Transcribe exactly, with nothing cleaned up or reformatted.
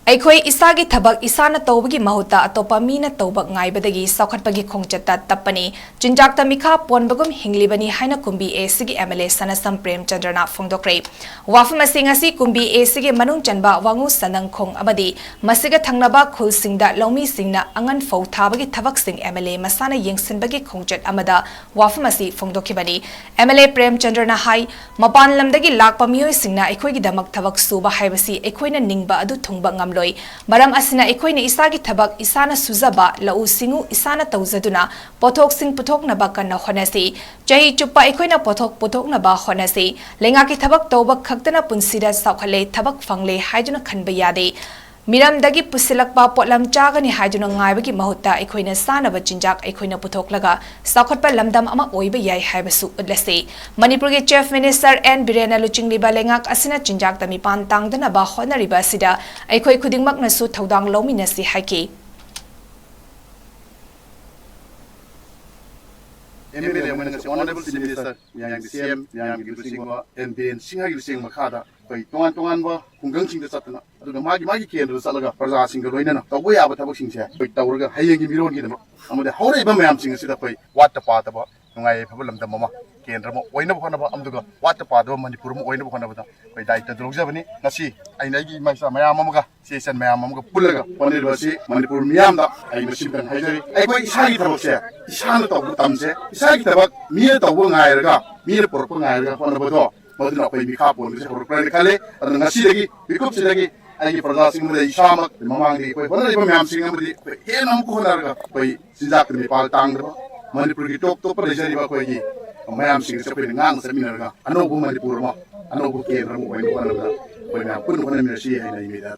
ꯑꯩꯈꯣꯏ ꯏꯁꯥꯒꯤ ꯊꯕꯛ ꯏꯁꯥꯅ ꯇꯧꯕꯒꯤ ꯃꯍꯨꯠꯇ ꯑꯇꯣꯞꯄ ꯃꯤꯅ ꯇꯧꯕ ꯉꯥꯏꯕꯗꯒꯤ ꯆꯥꯎꯈꯠꯄꯒꯤ ꯈꯣꯡꯆꯠꯇ ꯇꯞꯄꯅꯤ꯫ ꯆꯤꯟꯖꯥꯛꯇ ꯃꯤꯈꯥ ꯄꯣꯟꯕꯒꯨꯝ ꯍꯤꯡꯂꯤꯕꯅꯤ ꯍꯥꯏꯅ ꯀꯨꯝꯕꯤ ꯑꯦꯁꯤꯒꯤ ꯑꯦꯝ ꯑꯦꯜ ꯑꯦ ꯁꯅꯥꯁꯝ ꯄ꯭ꯔꯦꯝꯆꯟꯗ꯭ꯔꯅ ꯐꯣꯡꯗꯣꯛꯈ꯭ꯔꯦ꯫ ꯋꯥꯐꯝ ꯑꯁꯤ ꯉꯁꯤ ꯀꯨꯝꯕꯤ ꯑꯦꯁꯤꯒꯤ ꯃꯅꯨꯡ ꯆꯟꯕ ꯋꯥꯉꯨ ꯁꯅꯪꯈꯣꯡ ꯑꯃꯗꯤ ꯃꯁꯤꯒ ꯊꯪꯅꯕ ꯈꯨꯜꯁꯤꯡꯗ ꯂꯧꯃꯤꯁꯤꯡꯅ ꯑꯉꯟ ꯐꯧ ꯊꯥꯕꯒꯤ ꯊꯕꯛꯁꯤꯡ ꯑꯦꯝ ꯑꯦꯜ ꯑꯦ ꯃꯁꯥꯅ ꯌꯦꯡꯁꯤꯟꯕꯒꯤ ꯈꯣꯡꯆꯠ ꯑꯃꯗ ꯋꯥꯐꯝ ꯑꯁꯤ ꯐꯣꯡꯗꯣꯛꯈꯤꯕꯅꯤ꯫ ꯑꯦꯝ ꯑꯦꯜ ꯑꯦ ꯄ꯭ꯔꯦꯝꯆꯟꯗ꯭ꯔꯅ ꯍꯥꯏ, ꯃꯄꯥꯟ ꯂꯝꯗꯒꯤ ꯂꯥꯛꯄ ꯃꯤꯑꯣꯏꯁꯤꯡꯅ ꯑꯩꯈꯣꯏꯒꯤꯗꯃꯛ ꯊꯕꯛ ꯁꯨꯕ ꯍꯥꯏꯕꯁꯤ ꯑꯩꯈꯣꯏꯅ ꯅꯤꯡꯕ ꯑꯗꯨ ꯊꯨꯡꯕ ꯉꯝꯂꯣꯏ꯫ ꯃꯔꯝ ꯑꯁꯤꯅ ꯑꯩꯈꯣꯏꯅ ꯏꯁꯥꯒꯤ ꯊꯕꯛ ꯏꯁꯥꯅ ꯁꯨꯖꯕ, ꯂꯧꯎ ꯁꯤꯡꯎ ꯏꯁꯥꯅ ꯇꯧꯖꯗꯨꯅ ꯄꯣꯠꯊꯣꯛꯁꯤꯡ ꯄꯨꯊꯣꯛꯅꯕ ꯀꯟꯅ ꯍꯣꯠꯅꯁꯤ꯫ ꯆꯍꯤ ꯆꯨꯞꯄ ꯑꯩꯈꯣꯏꯅ ꯄꯣꯠꯊꯣꯛ ꯄꯨꯊꯣꯛꯅꯕ ꯍꯣꯠꯅꯁꯤ꯫ ꯂꯩꯉꯥꯛꯀꯤ ꯊꯕꯛ ꯇꯧꯕ ꯈꯛꯇꯅ ꯄꯨꯟꯁꯤꯗ ꯆꯥꯎꯈꯠꯂꯦ, ꯊꯕꯛ ꯐꯪꯂꯦ ꯍꯥꯏꯗꯨꯅ ꯈꯟꯕ ꯌꯥꯗꯦ꯫ ꯃꯤꯔꯝꯗꯒꯤ ꯄꯨꯁꯤꯜꯂꯛꯄ ꯄꯣꯠꯂꯝ ꯆꯥꯒꯅꯤ ꯍꯥꯏꯗꯨꯅ ꯉꯥꯏꯕꯒꯤ ꯃꯍꯨꯠꯇ ꯑꯩꯈꯣꯏꯅ ꯆꯥꯅꯕ ꯆꯤꯟꯖꯥꯛ ꯑꯩꯈꯣꯏꯅ ꯄꯨꯊꯣꯛꯂꯒ ꯆꯥꯎꯈꯠꯄ ꯂꯝꯗꯝ ꯑꯃ ꯑꯣꯏꯕ ꯌꯥꯏ ꯍꯥꯏꯕꯁꯨ ꯎꯠꯂꯁꯤ꯫ ꯃꯅꯤꯄꯨꯔꯒꯤ ꯆꯤꯐ ꯃꯤꯅꯤꯁꯇꯔ ꯑꯦꯟ ꯕꯤꯔꯦꯟꯅ ꯂꯨꯆꯤꯡꯂꯤꯕ ꯂꯩꯉꯥꯛ ꯑꯁꯤꯅ ꯆꯤꯟꯖꯥꯛꯇ ꯃꯤꯄꯥꯟ ꯇꯥꯡꯗꯅꯕ ꯍꯣꯠꯅꯔꯤꯕ ꯑꯁꯤꯗ ꯑꯩꯈꯣꯏ ꯈꯨꯗꯤꯡꯃꯛꯅꯁꯨ ꯊꯧꯗꯥꯡ ꯂꯧꯃꯤꯟꯅꯁꯤ ꯍꯥꯏꯈꯤ꯫ ꯑꯦꯝ ꯑꯦꯜ ꯑꯦ ꯑꯃꯅ ꯉꯁꯤ ꯑꯣꯅꯔꯦꯕꯜ ꯆꯤꯐ ꯃꯤꯅꯤꯁꯇꯔ, ꯃꯌꯥꯝꯒꯤ ꯁꯤ ꯑꯦꯝ, ꯃꯌꯥꯝꯒꯤ ꯂꯨꯆꯤꯡꯕ ꯑꯦꯟ ꯕꯤꯔꯦꯟ ꯁꯤꯡꯍꯒꯤ ꯂꯨꯆꯤꯡ ꯃꯈꯥꯗ ꯑꯩꯈꯣꯏ ꯇꯣꯉꯥꯟ ꯇꯣꯉꯥꯟꯕ ꯈꯨꯡꯒꯪꯁꯤꯡꯗ ꯆꯠꯇꯅ, ꯑꯗꯨꯒ ꯃꯥꯒꯤ ꯃꯥꯒꯤ ꯀꯦꯟꯗ꯭ꯔꯗ ꯆꯠꯂꯒ ꯄ꯭ꯔꯖꯥꯁꯤꯡꯒ ꯂꯣꯏꯅꯅ ꯇꯧꯕ ꯌꯥꯕ ꯊꯕꯛꯁꯤꯡꯁꯦ ꯑꯩꯈꯣꯏ ꯇꯧꯔꯒ ꯍꯌꯦꯡꯒꯤ ꯃꯤꯔꯣꯟꯒꯤꯗꯃꯛ ꯑꯃꯗꯤ ꯍꯧꯔꯛꯏꯕ ꯃꯌꯥꯝꯁꯤꯡ ꯑꯁꯤꯗ ꯑꯩꯈꯣꯏ ꯋꯥꯠꯇ ꯄꯥꯗꯕ ꯅꯨꯡꯉꯥꯏ ꯌꯥꯏꯐꯕ ꯂꯝꯗꯝ ꯑꯃ, ꯀꯦꯟꯗ꯭ꯔ ꯑꯃ ꯑꯣꯏꯅꯕ ꯍꯣꯠꯅꯕ, ꯑꯗꯨꯒ ꯋꯥꯠꯇ ꯄꯥꯗꯕ ꯃꯅꯤꯄꯨꯔ ꯑꯃ ꯑꯣꯏꯅꯕ ꯍꯣꯠꯅꯕꯗ ꯑꯩꯈꯣꯏ ꯗꯥꯌꯤꯠꯇ ꯂꯧꯖꯕꯅꯤ꯫ ꯉꯁꯤ ꯑꯩꯅ ꯑꯩꯒꯤ ꯏꯃꯥ ꯏꯆꯥ ꯃꯌꯥꯝ ꯑꯃꯒ, ꯏꯆꯦ ꯏꯆꯟ ꯃꯌꯥꯝ ꯑꯃꯒ ꯄꯨꯜꯂꯒ ꯍꯣꯠꯅꯔꯤꯕ ꯑꯁꯤ ꯃꯅꯤꯄꯨꯔ ꯃꯤꯌꯥꯝꯗ ꯑꯩ ꯃꯁꯤꯃꯇꯪ ꯍꯥꯏꯖꯔꯤ꯫ ꯑꯩꯈꯣꯏ ꯏꯁꯥꯒꯤ ꯊꯕꯛꯁꯦ ꯏꯁꯥꯅ ꯇꯧꯕ ꯇꯝꯁꯦ꯫ ꯏꯁꯥꯒꯤ ꯊꯕꯛ ꯃꯤꯅ ꯇꯧꯕ ꯉꯥꯏꯔꯒ, ꯃꯤꯅ ꯄꯨꯔꯛꯄ ꯉꯥꯏꯔꯒ ꯍꯣꯠꯅꯕꯗꯣ, ꯃꯗꯨꯅ ꯑꯩꯈꯣꯏ ꯃꯤꯈꯥ ꯄꯣꯟꯕꯁꯦ ꯍꯧꯔꯛꯄ꯭ꯔꯅ ꯈꯜꯂꯤ꯫ ꯑꯗꯨꯅ ꯉꯁꯤꯗꯒꯤ, ꯃꯤꯀꯨꯞꯁꯤꯗꯒꯤ ꯑꯩꯒꯤ ꯄ꯭ꯔꯖꯥꯁꯤꯡ ꯑꯃꯗꯤ ꯏꯁꯥꯃꯛ, ꯃꯃꯥꯡꯗꯒꯤ ꯑꯩꯈꯣꯏ ꯍꯣꯠꯅꯔꯤꯕ ꯃꯌꯥꯝꯁꯤꯡ ꯑꯃꯗꯤ ꯑꯩꯈꯣꯏ ꯍꯦꯟꯅ ꯑꯃꯨꯛꯀ ꯍꯣꯠꯅꯔꯒ ꯑꯩꯈꯣꯏ ꯆꯤꯟꯖꯥꯛꯇ ꯃꯤꯄꯥꯜ ꯇꯥꯡꯗꯕ, ꯃꯅꯤꯄꯨꯔꯒꯤ ꯇꯣꯞ ꯇꯣꯞꯄ ꯂꯩꯖꯔꯤꯕ ꯑꯩꯈꯣꯏꯒꯤ ꯃꯌꯥꯝꯁꯤꯡ ꯑꯁꯤ ꯑꯩꯈꯣꯏꯅ ꯉꯥꯛꯅ ꯆꯠꯃꯤꯟꯅꯔꯒ ꯑꯅꯧꯕ ꯃꯅꯤꯄꯨꯔ ꯑꯃ, ꯑꯅꯧꯕ ꯀꯦꯟꯗ꯭ꯔ ꯑꯃ ꯑꯣꯏꯅꯕ ꯍꯣꯠꯅꯕꯗ ꯑꯩꯈꯣꯏ ꯃꯌꯥꯝ ꯄꯨꯟꯅ ꯍꯣꯠꯅꯃꯤꯟꯅꯁꯤ ꯍꯥꯏꯅ ꯑꯩ ꯃꯤꯗ